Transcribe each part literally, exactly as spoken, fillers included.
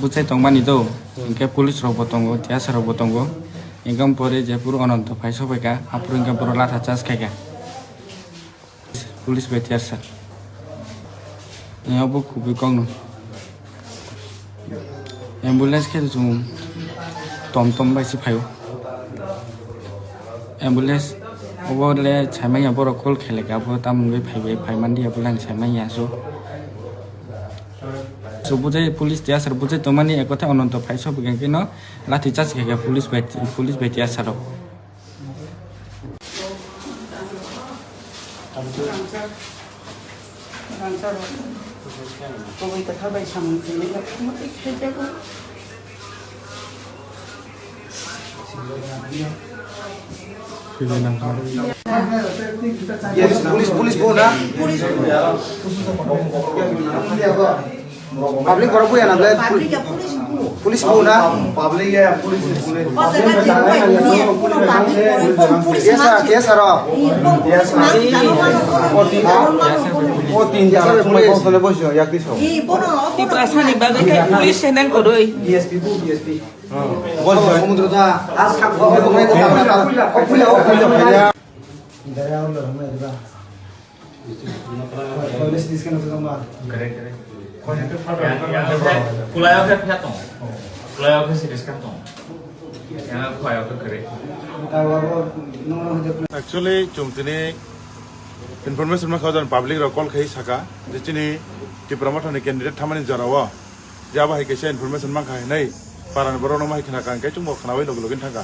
Bwchai tongmani do, hinkhe police rok bo tongo, T S R rok bo tongo, hinkhe pore jephuru Ononto phai sokphaikha, aphuru hinkhe borok latha charge khaikha. Police bai T S R. Yang bo kubui kokno. Ambulance khe chwng tom tom bai se phaio. Ambulance obo le saimanya borok call khailai kha, bo tamoni bai phai bai phai mandi ya, bo lang saimanya so. So bujai police T S R bujai tongmani ekotha Ononto phai sokphaikha khe no lathi charge khaikha police bai, police bai T S R rok. Yes, police, police bo na. Public borok buya na ble. Police bo na. Public ya, police, police. Yes sir, yes sir. O tin, o tin, yes sir, police. Tiprasani bagwi khe police channel kwrwi. D S P bo, D S P. Bol samudro da. Correct, correct. Yang, yang, yang, kulai oke phe tong. Kulai oke serious kan tong. Yang kulai oke kere. Actually, chwng tini information ma khajan public rok call khai saka je chini Tipra Motha ni candidate thamani jora o. Je abo hai kaisa information mankha hinwi parani borokno ma hai khna kha, hwnkhe chwngbo khnaui logi logi thangkha.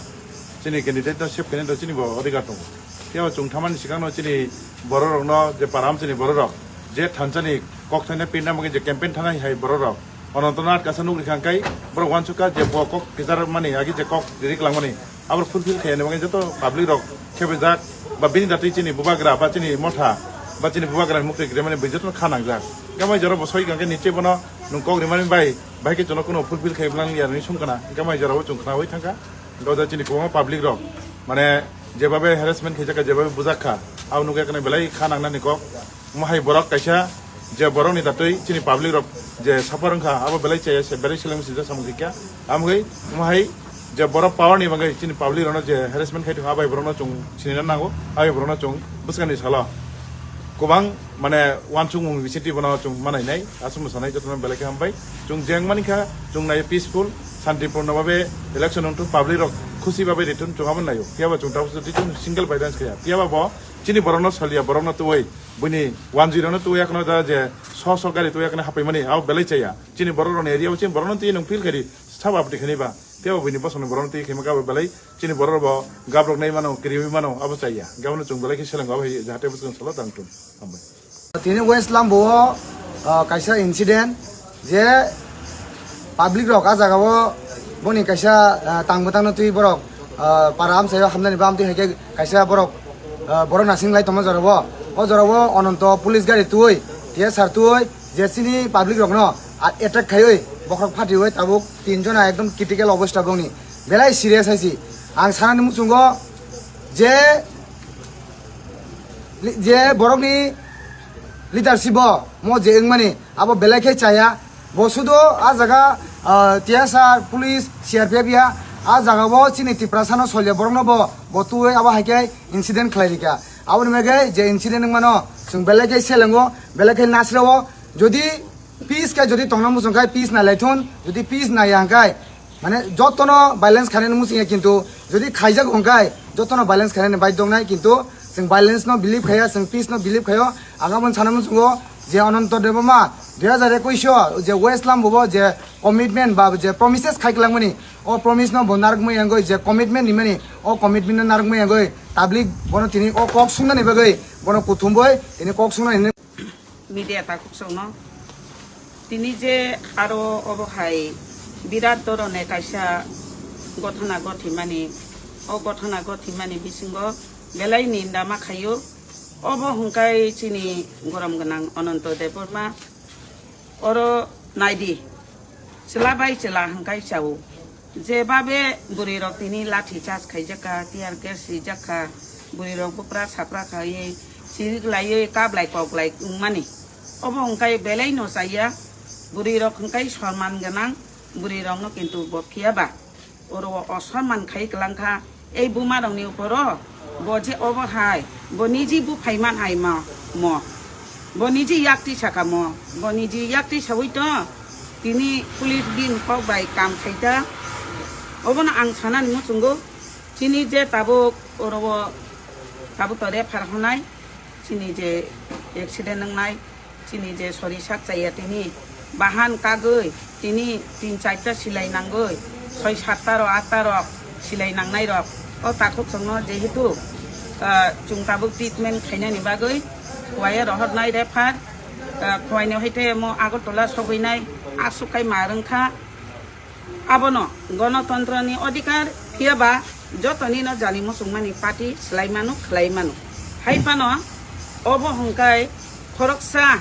Chini candidate no save khainai chini bo adhikar tongo. Phiya chwng thamani swkangno chini bororokno je para amchaini bororok je thansani kok thaina pirna bagwi je campaign thanai hai bororok Ononto Nath kaisa nukri kha, hwnkhe borok uansukha je bo kok kichar mani agi je kok rik langmani. Abo fulfill khaiyani bagwi joto public rok khebejak ba bini datwi chini bubagra ba chini motha ba chini bubagrani mukti grimani bai jotono kha nangjak. Hwnkhe mai jora bo soi hwnkhe niche bono nwng kok rimani bai, bai khe jono kuno fulfill khai bwlang ya hinwi song khna. Hwnkhe mai jora bo chwng khnaui thangkha. Hwnkhe o jaga chini kwbangma public rok mane jebabe harassment khaijak kha, jebabe bujak kha, abo nukya khna belai kha nangnani kok. Omo hai borok kaisa je borokni datwi chini public rok je suffer wngkha, abo belai chaya se, belai seleng sijak samung khaikha. Amgwi omo hai je borok power ni bagwi chini public rokno je harassment khai tongkha, abai borokno chwng sinina nango, abai borokno chwng bwskangni salo kwbang mane uansukmung bisingtwi bono chwng manainai, aswkno sanai jotono belai khe hambai. Chwng jeng manikha, chwng nai peaceful, santipurno babe election wngthung, public rok khusi babe rithun, chwng abo naio. Phiyaba chwng tabuk single violence khaya. Phiyaba bo chini borokno salia, borokno twiwi, buini wanjwi rokno twiwi, akhno da je so so gari twiwi akhno hapaimani, abo belai chaya. Chini borok rokni area o chini borokno twiwi nwng feel khaidi, sabo aboni khaini ba. Phiya bo buini bosongni borokno twiwi khaima khe abo belai chini borok rok bo gabrok nai mano, kiriwi mano, abo chaya. Gabano chwng belai khe selengo, abo hai jahate bwswk salo tang thung. Hambai. Tini West Lambo o, ah, kaisa incident je public rok a jaga o boni kaisa, ah, tang bwtang no twi borok, ah, para amchai o hamnani bam twi hai khe kaisa borok, ah, borok nasing lai tongma jora o. O jora o Ononto police gari twi, T S R twi je chini public rok no a-, attack khaiwi bokhorok phatiwi tabuk tin jona ekdom critical obostha bongni belai serious hai si. Ang sanani muchungo je, je borokni leadership o mo je wngmani abo belai khe chaya. Bo sudo a jaga, ah, T S R, police, C R P F ya, a jaga o chini Tiprasa no solya borok no bo, bo twi abo hai khe incident khlai rikha. Aboni bagwi je incident wngmano chwng belai khe selengo, belai khe nasrao. Jodi peace khe jodi tongna muchung khai peace nai lai thun, jodi peace nai ya hwnkhe mane jotono violence khainani muchung ya, kintu jodi khaijak hwnkhe jotono violence khainani bai dongnai, kintu chwng violence no believe khaiya, chwng peace no believe khaio. Ang aboni sana muchungo je Ananto Debbarma dui hazar ekush o je West Lambo bo je commitment ba je promises khai kwlangmani, o promise no bo narwkmani yangwi je commitment nimani, o commitment no narwkmani yangwi tablik bono tini o kok sungnani bagwi bono kuthumbai tini kok sungna hinwi. Media takhuk songno tini je aro obo hai birat dhoroner kaisa gothona gothimani, o gothona gothimani bisingo belai ninda ma khaio. Obo hwnkhe chini gorom gwnang Ananto Debbarma, oro naidi, chwla bai chwla hwnkhe chao. Jebabe bwrwi rok tini lathi charge khaijak kha, tear gas rijak kha, bwrwi rok bwpra sapra khaiwi chirik laiwi kablai koklai wngmani. Obo hwnkhe belai no chaya, bwrwi rok hwnkhe sorman gwnang, bwrwi rok no kintu bo phiya ba oro o sorman khai kwlang kha. Ei buma rok ni uporo bo je obo hai, bo niji buphai man hai mo, mo. Bo niji yakti saka mo, bo niji yakti sawi to tini police bin kok bai kam khai ta. Obono ang sanani muchungo, chini je tabuk oro o tabuk to refer honai, chini je accident wngnai, chini je sori sak chaya tini bahan kagwi tini tin charta silai nangwi, soi satta rok atta rok silai nangnai rok o takhuk chwngno jehetu, ah, chwng tabuk treatment khainani bagwi Khowai rohornai refer, ah, Khowai ni hai te mo Agartala sogwinai aswk khai ma rwngkha. Abono gonotontro ni odhikar, phiya ba jotoni no jani muchungmani party swlai mano, khlai mano. Hai phano obo hwnkhe khoroksa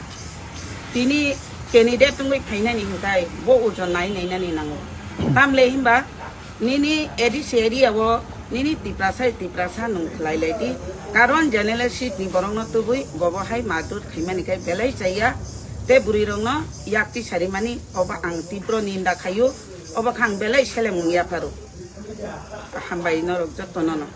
tini candidate wngwi phainani hwnkhe bo ojon nai nainani nango. Tamle hinba nini A D C area o nini Tiprasa Tiprasa nwng khlai lai di. Karon general seat ni borok no tubui bobo hai madur khaimani khe belai chaya. Te bwrwi rok no yakti sarimani obo ang tibro ninda khaio. Obo khe ang belai seleng wng yapharo. Hambai norok jotono no.